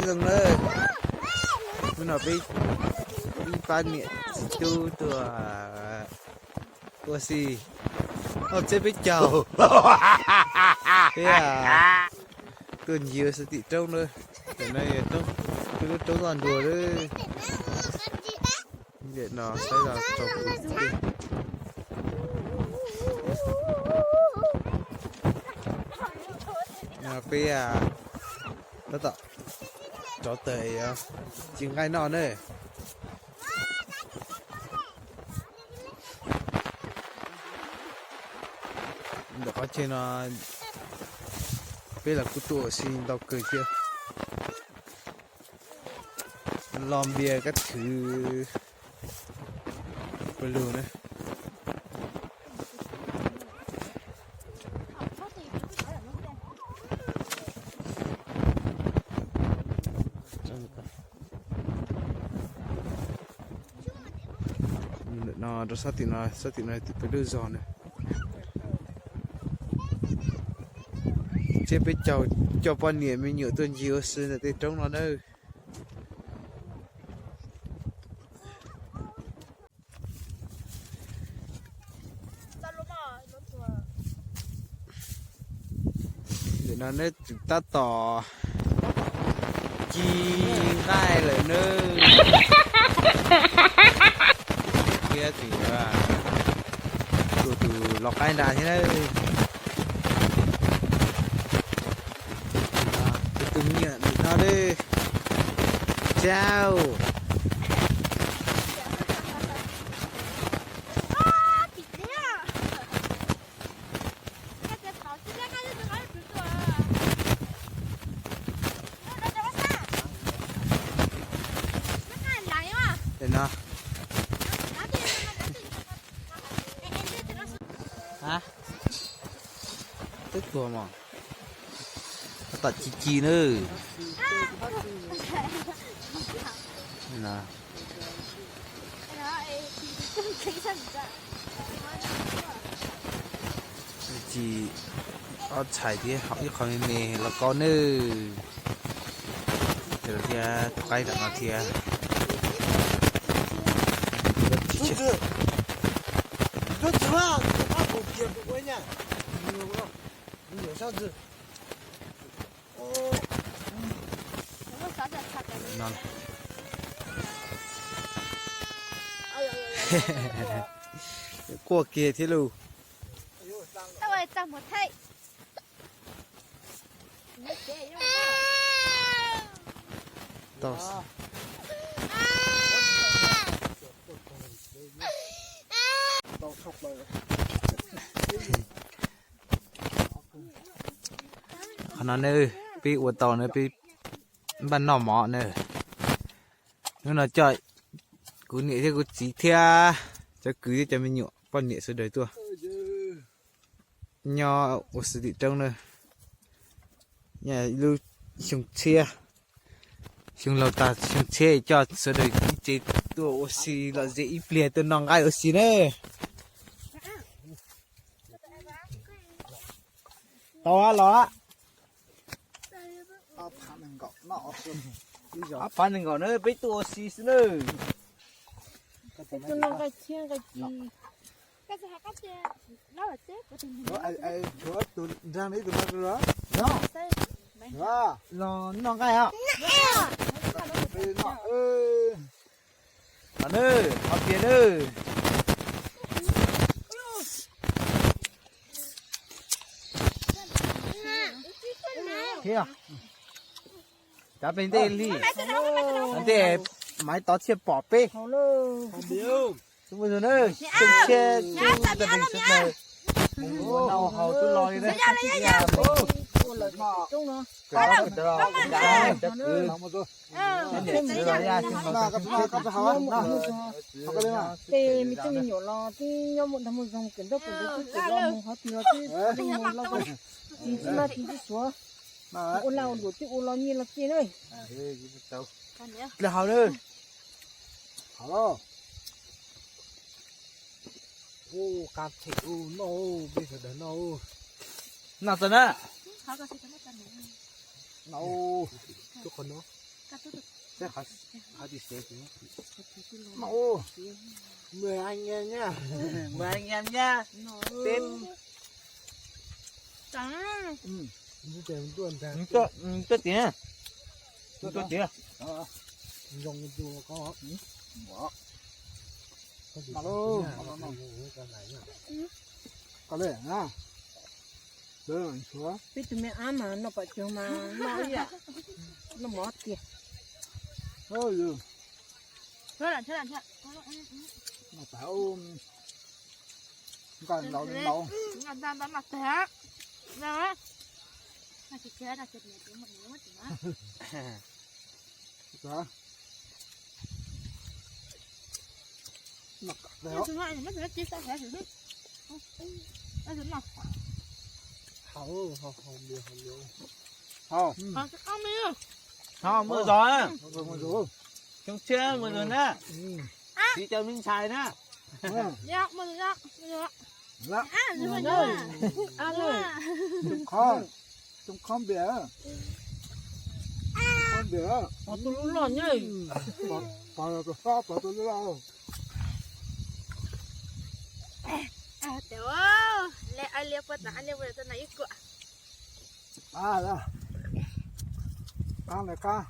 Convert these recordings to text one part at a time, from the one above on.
Zoo na, hnub no peb ib pab niam txiv tub tuaj ua si, ob txhiab peb caug, peb tuaj ncig ua si tim roob na. Tam no yog peb lub roob toj nruas lawm. Ntawm no saib los tsaus ntuj. Peb tab tom rov tawm ncig nqaij noj na. Ntawm qhov chaw no peb los kuj tuaj ua si ntau kawg thiab. Lo npias kab thwv pawg lug na. Ntawm no rau sab tim no, sab tim no tim peb lub zos na. Tsiab peb caug coj poj niam me nyuam tuaj ncig ua si ntawm tej roob no na. Ntawm no neb tab tom ci nqaij lawm nawb. Thiab tus, tus lau qaib nrad thiab nawb. Tus me nyuam ntawm no lawm. Tsau. Ntawm no. Twb tuag mog. Tab tom ci ci nawb. Ci ob txhais thiab, ib qho me me los koj nawb. Thiab tus qaib nram no thiab. Quaj kiag thiab lauj. Qhov no nawb, peb ua tau na, peb npaj noj mov na. Hnub no coj kuv niam thiab kuv txiv thiab cov kwv thiab cov me nyuam poj niam sawv daws tuaj nyob ua si tim roob na. Nyob ib lub xyoo tshiab, xyoo laug tag xyoo tshiab coj sawv daws ib tsev tuaj ua si lom zem ib pliag tuaj noj nqaij ua si na. Tau los. Ob phav nees nkaum na, peb tuaj ua si xwb nawb. Los noj nqaij os. Los nawb, qhov tiag nawb. Thiab, cav peg ntej li, ntej maiv tod thiaj pom peb. Tus mus zus nawb, tus thiab tus tag pes sawv daws mus ua noj haus tub los li na. Ces me tub me nyuam los twb nyob mus nrog mus zoo kawm nrauj kawm ntaub twb tseem los mus qhov twg los twb mus los zoo, tsis tsis maj tsis tsis suav, ua laj ua luam twb ua los nyiaj los ceg na. Dlawg haus na. Haus los. Ub, qab phem ub, noj ub, peb sawv daws noj ub. Noj txog na. Noj ub, tuaj qhov no. Mười anh em nhá. Mười anh em nhá. Tên Tuaj, tuaj tiag. Tuaj tiag. Zong tu ko. Peb tus me ab mas noj pom cuag mas noj ib yam noj mov tiag. Noj tas, nqa ntau li ntau. Hau, hau, hau, hau, hau. Hau, mưa gió á. Mưa gió. Xyoo tshiab mưa gió na. Tsis cov me ntxhais na. Lawm. Coob khob, coob khob npias. Khob npias. Pom tus lub loj nyob. Pom, pom tus lub loj. Tes, le ai liag puas tas, ai liag puas tas no ib kuam. Qab, qab, qab.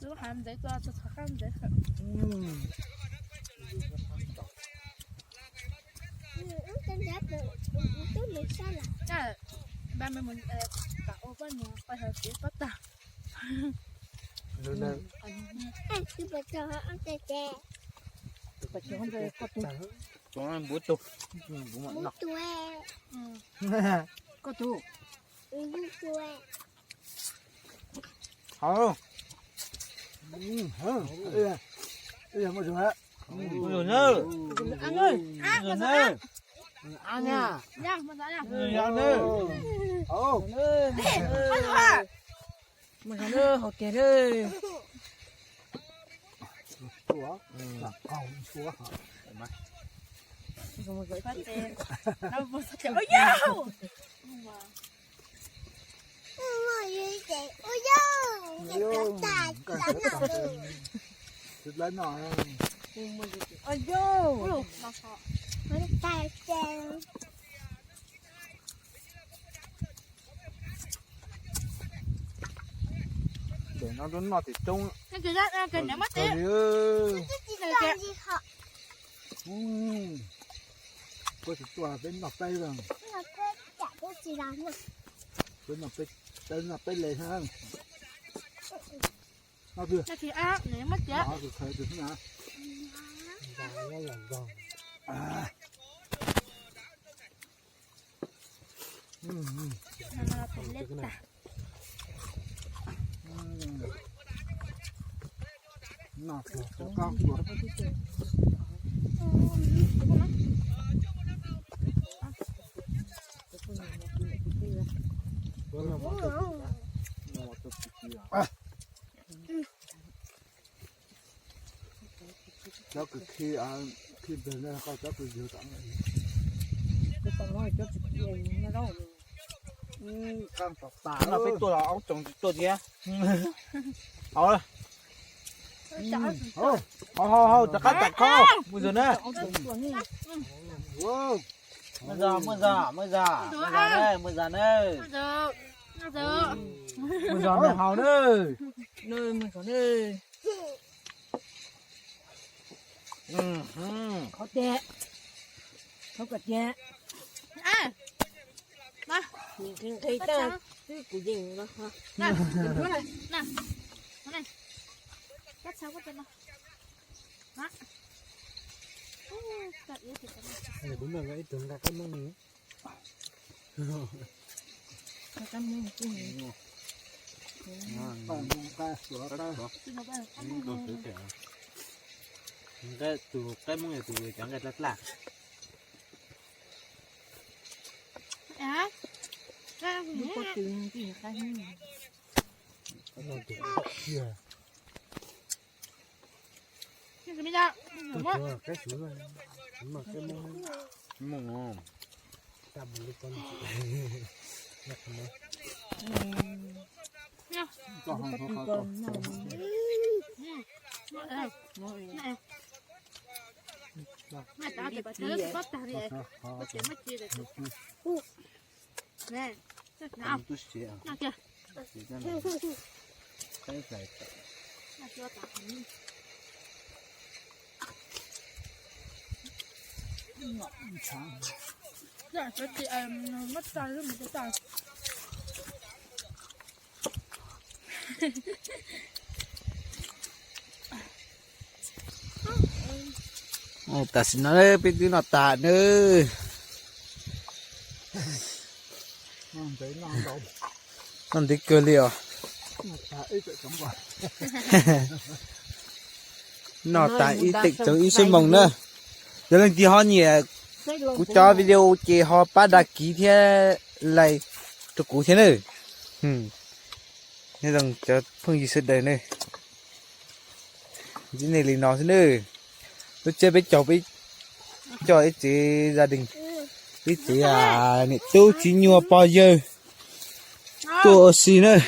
Lub hav ntxeev tua txog qab ntxeev. Ba me mus kam ua poj niam poj hauv kev pob tag. Koj tus, koj tus. Hau. Ib yam muaj zog. Muaj zog na. Muaj zog na. Muaj zog na. Muaj zog na, hau tiag na. Ntawm no lub noj tim coob. Koj tsis tuaj peb noj peb. Peb noj peb, peb noj peb le thiab. Cov kws khi, khi ntawd na, koj cov kws yug tom. Noj peb tuaj los ob tsoom tsis tuaj thiab. Hau, hau, hau, rov qab tom khob, muaj zog na. Muaj zog, muaj zog, muaj zog, muaj zog na, muaj zog na. Muaj zog na, hau na. Muaj zog na. Qhov tiag, qhov kom tiag. Nqhis nqhis tag twb kuv yeej no. Kuv noj ib tug nqa qab moob li. Nqa tus qab moob yog tus cov nqaij dlaj dlaj. Tam sim no peb twb noj tas nawb. Noj ntev kawg li os. Noj tas ib teem tsoom ib xuab moos na. Yog leej twg ho nyiam kuv cov video ces ho pab đăng ký thiab like rau kuv thiab nawb. Nyob zoo cov phooj ywg sawv daws nawb. Ntsib nej li no xwb nawb. Lub tsheb peb caug peb coj ib tsev gia đình, ib tsev niam tub txiv nyuag pog yawg tuaj ua si nawb.